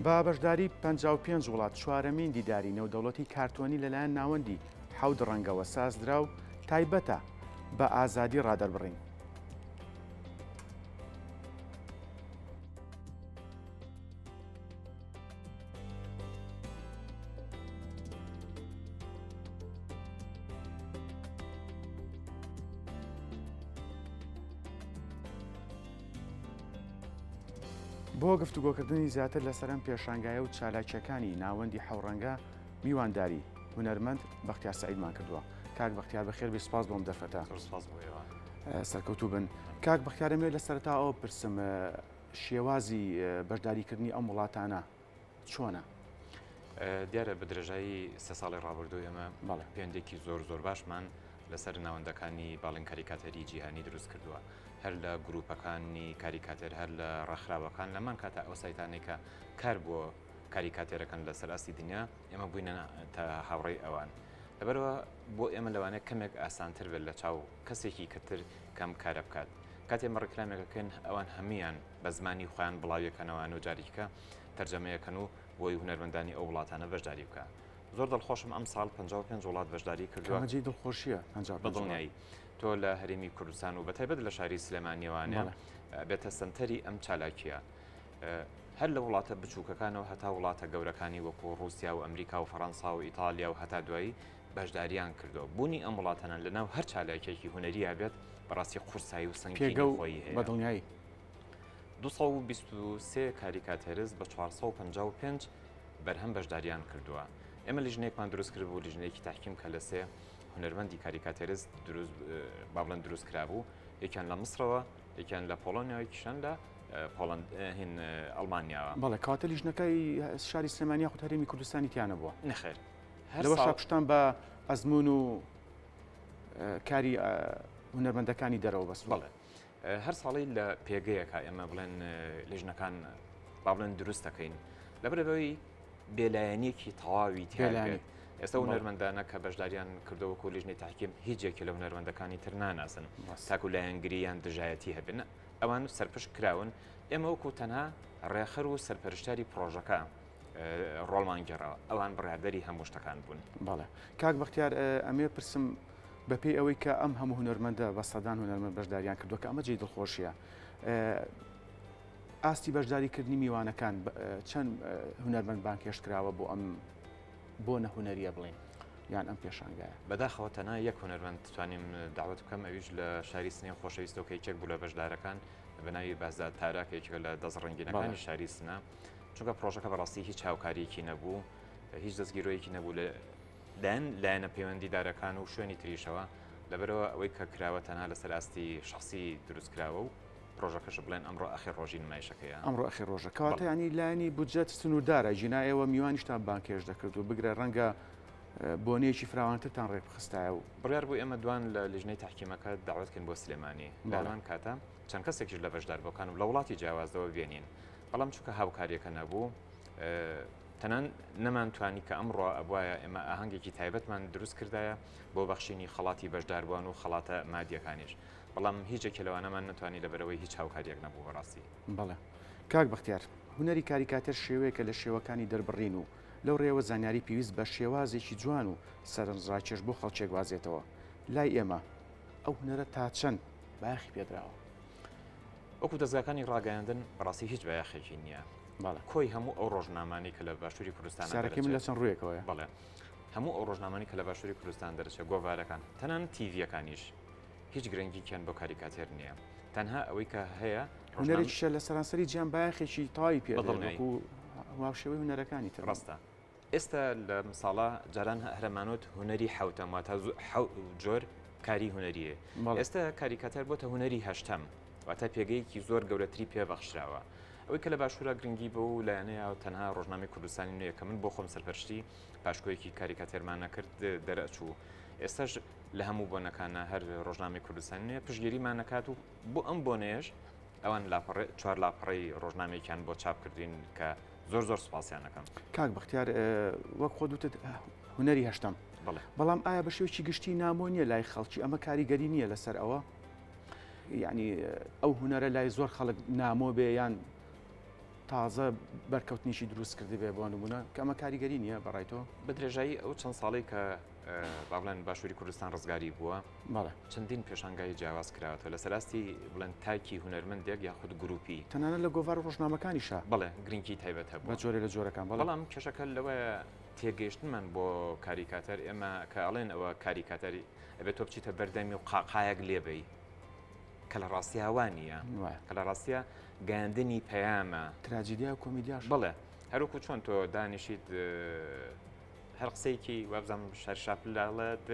بە بەشداری 55 وڵات چوارەمین دیداری نێودەوڵەتی کارتۆنی لەلایەن ناوەندی حەوت ڕەنگەوە سازدرا و تایبەتە بە ئازادی ڕادەربڕین. بۆ گفتوگۆکردنی زیاتر لەسەر ئەم پێشانگایە و چالاکییەکانی ناوەندی حەوڕەنگە میوانداری هونەرمەند بەختیار سەعیدمان کردووە. کاک بەختیار بەخێر بێی سپاس بۆ ئەم دەرفەتە. زۆر سپاس بۆ ئێوە. سەرکەوتوو بن. کاک بەختیار ئەمەوێت لە سەرەتا ئەوە بپرسم شێوازی بەشداریکردنی ئەم وڵاتانە چۆنە؟ دیارە بە درێژایی سێ ساڵی ڕابردوو ئێمە بەڵێ. پەیوەندییەکی زۆر زۆر باشمان لەسەر ناوەندەکانی باڵین کاریکاتێری جیهانی دروست کردووە. هەر لە گروپەکانی کاریکاتێر هەر لە ڕێکخراوەکان لەمان کاتە ئەو سایتانەی کە کار بۆ کاریکاتێرەکەن لەسەر ئاستی دنیا ئێمە بووینە تا هاوڕێی ئەوان لەبەرەوە بۆ ئێمە لەوانەیە کەمێک ئاسانتر بێت لە چاو کەسێکی کەتر کەم کارە بکات کاتێ ئێمە ڕیکلامێکەکەن ئەوان هەمویان بە زمانی خۆیان بڵاویەکەنەوەن و جارێکە تەرجەمەیەکەن و بۆی هونەرمەندانی ئەو وڵاتانە بەشداری بکە زۆر دڵخۆشم ئەم ساڵ 55 وڵات بەشداری کردووە کامە جێی دڵخۆشیە 55 بە دڵنیایی تۆ لە هەرێمی کوردستان و بەتایبەت لە شاری سلێمانیەوانە بێتە سەنتەری ئەم چالاکیە هەر لە وڵاتە بچووکەکانەوە هەتا وڵاتە گەورەکانی وەکو ڕووسیا و ئەمریکا و فەڕەنسا و ئیتالیا و هەتا دوایی بەشداریان کردووە بوونی ئەم وڵاتانە لەناو هەر چالاکیەکی هونەرییا بێت بەڕاستی قورسایی و سەنگینی پێگە و خۆی هەیە. بە دڵنیایی. 223 کاریکاتێرست بە 455 بەرهەم بەشداریان کردووە. ئێمە لیژنەیەکمان دروست کردبوو، لیژنەیەکی تەحکیم کە لە سێ هونەرمەندی کاریکاتێرست دروست با بڵێن دروست کرابوو، یەکیان لە میسرەوە، یەکیان لە پۆڵۆنیا، یەکیشیان لە پۆڵەند هین ئەڵمانیاوە. بەڵێ کەواتە لیژنەکەی شاری سلێمانی یاخود هەرێمی کوردستانی تیا نەبووە؟ نەخێر. هەر لەوەشا ساڵ پشتان بە ئەزموون و کاری هونەرمەندەکانی دەرەوە بەستووە. بەڵێ. هەر ساڵی لە پێگەیەکا ئێمە بڵێن لیژنەکان با بڵێن دروست دەکەین لەبەر ئەوەی بێلایەنیەکی تەواوی تیا بێلایەنی. بێت. ئێستا هونەرمەندانە کە بەشداریان کردووە وەکو لیژنەی تەحکیم هیچ یەکێ لە هونەرمەندەکانی تر ناناسن ڕاست. تاکو لایەنگری یان دژایەتی هەبێت نا ئەوان سەرپشک کراون ئێمە وەکو تەنها ڕێخەر و سەرپەرشتیاری پڕۆژەکە ڕۆڵمان گێڕاوە ئەوان بڕیاردەری هەموو شتەکان بوون. بەڵێ کاک بەختیار ئەمێ پرسم بەپێی ئەوەی کە ئەم هەموو هونەرمەندە بە سەدان هونەرمەند بەشداریان کردووە کە ئەمە جێی دڵخۆشیە ئاستی بەشداریکردنی میوانەکان چەند هونەرمەند بانگهێشت کراوە بۆ ئەم بۆنە هونەریە بڵین یان ئەم پێشانگایە؟ بەداخەوە تەنها یەک هونەرمەند توانیم داوت بکەم ئەویش لە شاری سنەی خۆشەویستەوە کە یەکێک بوو لە بەشدارەکان بە ناوی بازداد تارا کە یەکێکە لە دەست ڕەنگینەکانی شاری سنە چونکە پرۆژەکە بەڕاستی هیچ هاوکاریەکی نەبوو هیچ دەستگیرۆیەکی نەبوو لە لایەن لایەنە پەیوەندیدارەکان و شوێنی تریشەوە لەبەرەوە ئەوەی کە کراوە تەنها لەسەر ئاستی شخصی دروست کراوە و پرۆژەکەش بڵێن ئەمڕۆ ئەخیر ڕۆژی نمایشەکەیە. ئەمڕۆ ئەخیر ڕۆژە. کەواتە یانی لایەنی بودجەت سنووردارە، گینا ئێوە میوانیشتان بانگهێشت دەکرد و بگرە ڕەنگە بۆنەیەکی فراوانترتان ڕێک بخستایە و. بڕیار بوو ئێمە دوان لە لیژنەی تەحکیمەکە دەعوەت کەین بۆ سلێمانی، لە هەمان کاتا چەند کەسێکیش لە بەشداربووەکان و لە وڵاتی جیاوازەوە بێنین، بەڵام چونکە هاوکارییەکە نەبوو، تەنان نەمانتوانی کە ئەمڕۆ ئەبوایە ئێمە ئاهەنگێکی تایبەتمان دروست کردایە بۆ بەخشینی خەڵاتی بەشداربووان و خەڵاتە مادییەکانیش. بەڵام هیچ یەکێ لەوانەمان نەتوانی لەبەرئەوەی هیچ هاوکاریەک نەبوو بەڕاستی. بەڵێ کاک بەختیار، هونەری کاریکاتێر شێوەیەکە لە شێوەکانی دەربڕین و لەو ڕێیەوە زانیاری پێویست بە شێوازێکی جوان و سەرنجڕاکێش بۆ خەڵکێک وازێتەوە. لای ئێمە ئەو هونەرە تا چەند بایەخی پێدراوە؟ وەکو دەزگاکانی ڕاگەیاندن بەڕاستی هیچ بایەخێکی نییە. بەڵێ. کۆی هەموو ئەو ڕۆژنامانەی کە لە باشووری کوردستانە پرسیارەکەی من لە چەند ڕوویەکەوەیە. بەڵێ. هەموو ئەو ڕۆژنامانەی کە لە باشووری کوردستان دەرەچێت، گۆڤارەکان، تەنانەت تیڤییەکانیش، هیچ گرنگیکیان بۆ کاریکاتێر نییە تەنها ئەوەی کە هەیە هونەرێکیشە لە سەرانسەری جیهان بایەخێکی تەواوی پێ وەکو هاوشێوەی هونەرەکانی تر. ڕاستە ئێستا لە مساڵە جاران هەرەمانوت هونەری حوتەم واتە جۆر کاری هونەریە ئێستا کاریکاتەر بۆتە هونەری هەشتەم واتە پێگەیەکی زۆر گەورەتری پێبەخشراوە ئەوەی کە لە باشوورە گرنگی بە و لایەنەیە تەنها ڕۆژنامەی کوردستانی نوێ کە من بۆ خۆم سەرپەرشتی پاشکۆیەکی کاریکاتێرمان نەکرد دەرئەچوو ئێستاش لە هەموو بۆنەکانا هەر ڕۆژنامەی کوردستانی نوێ پشتگیریمان ئەکات و بۆ ئەم بۆنەیەش ئەوان لاپەڕێ چوار لاپەڕەی ڕۆژنامەیەکیان بۆ چاپ کردین کە زۆر زۆر سوپاسیان ئەکەم. کاک بەختیار وەک خۆت وتت هونەری هەشتەم بەڵێ. بەڵام ئایا بە شێوەیەکی گشتی نامۆ نییە لای خەڵکی ئەمە کاریگەری نییە لەسەر ئەوە؟ یعنی ئەو هونەرە لای زۆر خەڵک نامۆ بێ یان. تازە بەرکەوتنیشی دروست کردبێ بۆ نمونە کە ئەمە کاریگەری نییە بەڕای تۆ؟ بە درێژایی ئەو چەند ساڵەی کە با بڵێن باشووری کوردستان ڕزگاری بووە بەڵێ چەندین پێشانگای جیاواز کراوەتەوە لەسەر ئاستی بڵێن تاکی هونەرمەندێک یاخود گروپی تەنانەت لە گۆڤار و ڕۆژنامەکانیشا بەڵێ گرنگی تایبەت بە هەبووە جۆرێ لە جۆرەکان بەڵێ. بەڵام کێشەکە لەوەیە تێگەیشتنمان بۆ کاریکاتەر ئێمە کە ئەڵێن ئەوە کاریکاتەری ئەبێت تۆ بچیتە بەردەمی و قاقایەک لێبەی کە لە ڕاستیا وا نییە کە لە ڕاستیا گەیاندنی پەیامە. تراجیدیا و کۆمیدیاش. بەڵێ هەروەکو چۆن تۆ دانیشیت هەر قسەیەکی وابزانم شەرشاپل ئەڵێت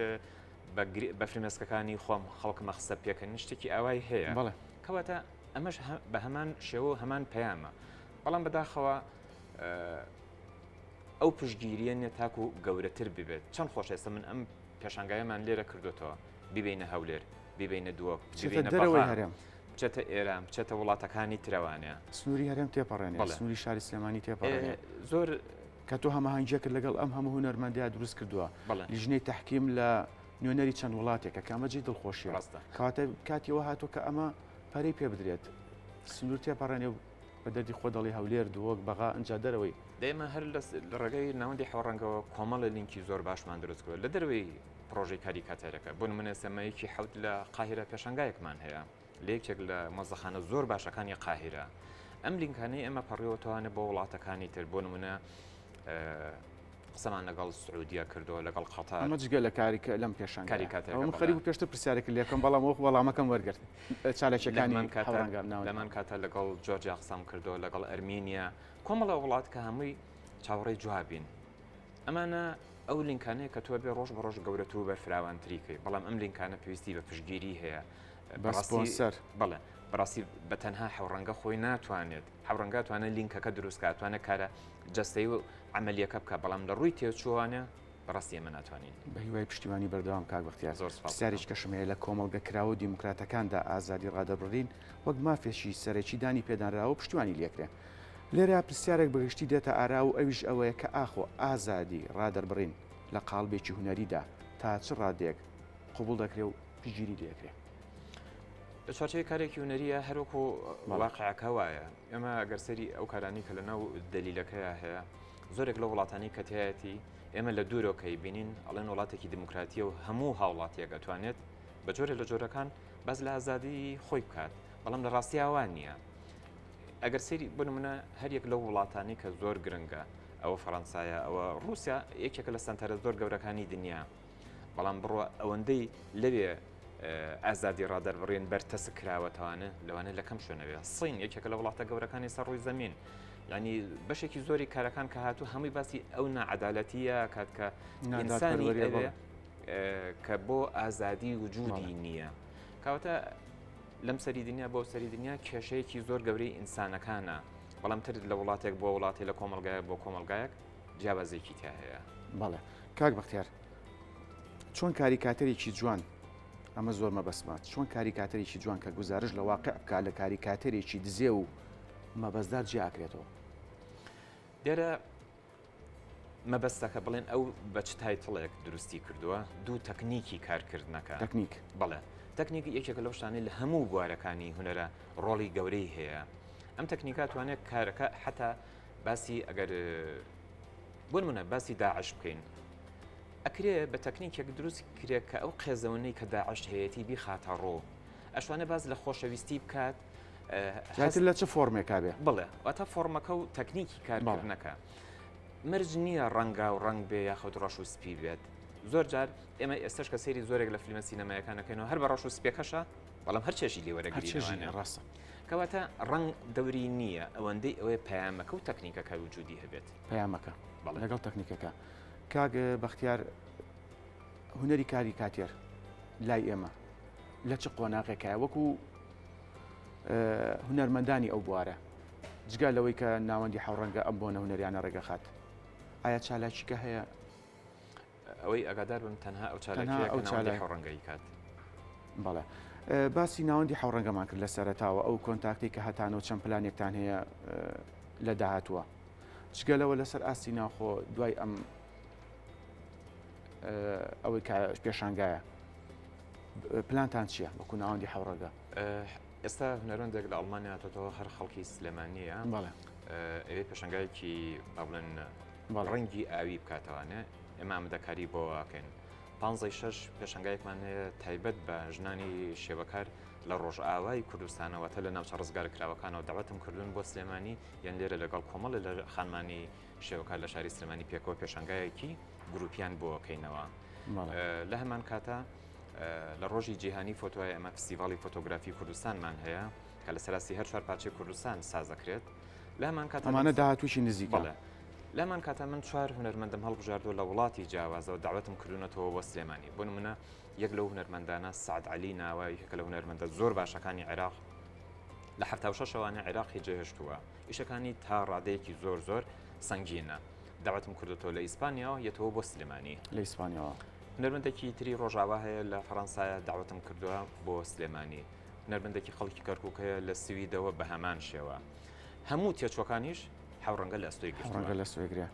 بە فرمێسکەکانی خۆم خەڵکمە خستە پێکەنین شتێکی ئاوای هەیە بەڵێ کەواتە ئەمەش بە هەمان شێوە و هەمان پەیامە بەڵام بەداخەوە ئەو پشگیریە نیە تاکو گەورەتر ببێت چەند خۆش ئێستا من ئەم پێشانگایەمان لێرە کردوتەوە بیبینە هەولێر بیبینە دووە بچێتە دەرەوەی هەرێم بچێتە ئێران بچێتە وڵاتەکانی ترەوانە سنووری هەرێم تێپەڕێنێ سنووری شاری سلێمانی تێپەڕێنێ زۆر کە تۆ هەماهەنگیەکت لەگەڵ ئەم هەموو هونەرمەندەیا دروست کردووە، لیژنەی تەحکیم لە نوێنەری چەند وڵاتێکە کە ئەمە جێی دڵخۆشیە. کەواتە کاتی ئەوە هاتووە کە ئەمە پەرەی پێ بدرێت، سنوور تێپەڕێنێ و بە دەردی خۆ دەڵێی هەولێر، دهۆک، بەغا، ئنجا دەرەوەی. ئێمە هەر لە ڕێگەی ناوەندی حەوڕەنگەوە کۆمەڵێ لینکی زۆر باشمان دروست کردووە لە دەرەوەی پڕۆژەی کاریکاتێرەکە، بۆ نموونە ئێستا ئێمە یەکی حەوت لە قاهیرە پێشانگایەکمان هەیە. لە یەکێک لە مۆزەخانە زۆر باشەکانی قاهیرە. ئەم لینکانەی ئێمە پەڕیوەتەوانە بۆ وڵاتەکانی تر، بۆ نمونە قسەمان لەگەڵ سعودیە کردەوە لەگەڵ قەتەر. ئەمە جگە لە کاری کە لەم پێشانگایە. کاریکاتێرەکە، ئەوە من خەریک بوو پێشتر پرسیارێکت لێ بکەم، بەڵام وەک وەڵامەکەم وەرگرت. چالاکییەکانی هاوڕەنگە ناوەندی. لەمان کاتە لەگەڵ جۆرجیا قسەم کردەوە، لەگەڵ ئەرمینیا، کۆمەڵە وڵات کە هەمووی چاوەڕێی جوابین. ئەمانە ئەو لینکانەیە کە تۆ ئەبێ ڕۆژ بە ڕۆژ گەورەتر و بەرفراوانتری کەی، بەڵام ئەم لینکانە پێویستی بە پشتگیری هەیە. بە سپۆنسەر. بەڵێ، بەڕاستی بە تەنها حەوڕەنگە خۆی ناتوانێت، حەوڕەنگە توانێت لینکەکە دروست کات، توانێت کارە جەستەیی و عەمەلییەکە بکات، بەڵام لە ڕووی تێچووانە بەڕاستی ئێمە ناتوانین. بە هیوای پشتیوانی بەردەوام کاک بەختیار. زۆر سوپاس دەکەم. پرسیارێکی کەشم هەیە، لە کۆمەڵگە کراوە و دیموکراتەکاندا ئازادی ڕادەربڕین وەک مافێکی سەرەکی دانی پێدانراوە و پشتیوانی لێکرێ. لێرە پرسیارێک بە گشتی دێتە ئارا و ئەویش ئەوەیە کە ئاخۆ ئازادی ڕادەربڕین لە قاڵبێکی هونەریدا تا چ ڕادەیەک قبوڵ دەکرێ و پشتگیری لێکرێ؟ لە چوارچێوەی کارێکی هونەریە هەروەکو واقعەکە وایە. ئێمە ئەگەر سەیری ئەو کارانەی کە لەناو دەلیلەکەیا هەیە، زۆرێک لەو وڵاتانەی کە تیایەتی ئێمە لە دوورەوە کە ئەیبینین ئەڵێن وڵاتێکی دیموکراتیە و هەموو هاوڵاتیەک ئەتوانێت بە جۆرێ لە جۆرەکان باس لە ئازادی خۆی بکات، بەڵام لە ڕاستیا وا نییە. ئەگەر سەیری بۆ نمونە هەریەک لەو وڵاتانەی کە زۆر گرنگە ئەوە فەڕەنسایە ئەوە ڕووسیا یەکێکە لە سەنتەرە زۆر گەورەکانی دنیا بەڵام بڕۆ ئەوەندەی لەوێ ئازادی ڕادەربڕین بەرتەسک کراوەتەوانە لەوانە لە کەم شوێنەوێ سین یەکێکە لە وڵاتە گەورەکانی سەر ڕووی زەمین ینی بەشێکی زۆری کارەکان کە هاتوو هەمووی باسی ئەو نەعەدالەتیە کات کە ئینسانی ئەوێ کە بۆ ئازادی وجودی نییە کەواتە لەم سەری دنیا بۆ سەری دنیا کێشەیەکی زۆر گەورەی ئینسانەکانە، بەڵام تر لە وڵاتێک بۆ وڵاتێ لە کۆمەڵگایەک بۆ کۆمەڵگایەک جیاوازیەکی تیا هەیە. بەڵێ کاک بەختیار چۆن کاریکاتەرێکی جوان ئەمە زۆر مەبەستمە چۆن کاریکاتەرێکی جوان کە گوزارش لە واقع بکات لە کاریکاتەرێکی دزێ و مەبەستدار جیاکرێتەوە؟ دیارە مەبەستەکە بڵێن ئەو بە چ title ێک دروستی کردووە دوو تەکنیکی کارکردنەکە تەکنیک بەڵێ تەکنیک یەکێکە لەو شتانەی لە هەموو بوارەکانی هونەرە ڕۆڵی گەورەی هەیە ئەم تەکنیکا توانێت کارەکە حتا باسی ئەگەر بۆ نمونە باسی داعش بکەین ئەکرێ بە تەکنیکێک دروست کرێ کە ئەو قێزەونەی کە داعش هەیەی بیخاتە ڕۆ ئەشوانە باز لە خۆشەویستی بکات زیاتر لە چ فۆرمێکا بێ؟ بڵێ واتە فۆرمەکە و تەکنیکی کارکردنەکە مەرج نییە ڕەنگا و ڕەنگ بێ یاخود ڕەش و سپی بێت زۆر جار ئێمە ئێستش کە سەیری زۆرێک لە فیلمە سینەمایەکانەکەینەوە هەر بە ڕەش و سپیەکەشە بەڵام هەر چێژی لێ وەرەگرین ڕاستە کەواتە ڕەنگ دەوری نییە ئەوەندەی ئەوەیە پەیامەکە و تەکنیکەکە وجودی هەبێت پەیامەکە لەگەڵ تەکنیکەکە کاک بەختیار هونەری کاریکاتێر لای ئێمە لە چ قۆناغێکایە وەکو هونەرمەندانی ئەو بوارە جگە لەوەی کە ناوەندی حەوڕەنگە ئەم بۆنە هونەریانە ڕێگەخات ئایا چالاکیکە هەیە؟ ئەوەی ئاگادار بم تەنها ئەو چالاکیە ئەو چالاکی حەوڕەنگەی کات. بەڵێ باسی ناوەندی حەوڕەنگەمان کرد لە سەرەتاوە ئەو contact ی کە هەتانەوە چەند پلانێکتان هەیە لە داهاتووە جگە لەوە لەسەر ئاستی ناوخۆ دوای ئەم ئەوەی کە پێشانگایە پلانتان چییە وەکو ناوەندی حەوڕەگە؟ ئێستا هونەرمەندێک لە ئەڵمانیا هاتۆتەوە هەر خەڵکی سلێمانییە. بەڵێ. ئەوێ پێشنگایەکی با بڵێن ڕەنگی ئاوی بکاتەوانێ ئێمە ئامادەکاری بۆ ئەکەین. پانزەی شەش پێشەنگایەکمان هەیە تایبەت بە ژنانی شێوەکار لە ڕۆژئاوای کوردستانەوە تا لە ناوچە ڕزگارکراوەکانەوە داوەتم کردوون بۆ سلێمانی یان لێرە لەگەڵ کۆمەڵێ لە خانمانی شێوەکار لە شاری سلێمانی پێکەوە پێشانگایەکی گروپیان بۆ کەینەوە. لە هەمان کاتە لە ڕۆژی جیهانی فۆتۆی ئەمە فستیڤاڵی فۆتۆگرافی کوردستانمان هەیە کە لە سەراسی هەر چوار پارچەی کوردستان سازەکرێت لە هەمان کات ئەمانە داهاتووشی نزیکە. لەمان کاتە من چوار هونەرمەندم هەڵبژاردووە لە وڵاتی جیاوازەوە داوەتم کردوونەتەوە بۆ سلێمانی بۆ نمونە یەک لەو هونەرمەندانە سعد علی ناوە یەکێکە لە هونەرمەندە زۆر باشەکانی عێراق لە 76ەوانە عێراقی جێهێشتووە ئیشەکانی تا ڕادەیەکی زۆر زۆر سەنگینە داوەتم کردوتەوە لە ئیسپانیاوە یەتەوە بۆ سلێمانی لە ئیسپانیاوە هونەرمەندێکی تری ڕۆژاوا هەیە لە فەڕەنسایە داوەتم کردووە بۆ سلێمانی هونەرمەندێکی خەڵکی کەرکک هەیە لە سویدەوە بە هەمان شێوە هەموو تێچوەکانیش حەوڕەنگە لە ئەستۆی گرتووە. حەوڕەنگە لە ئەستۆی گرێ.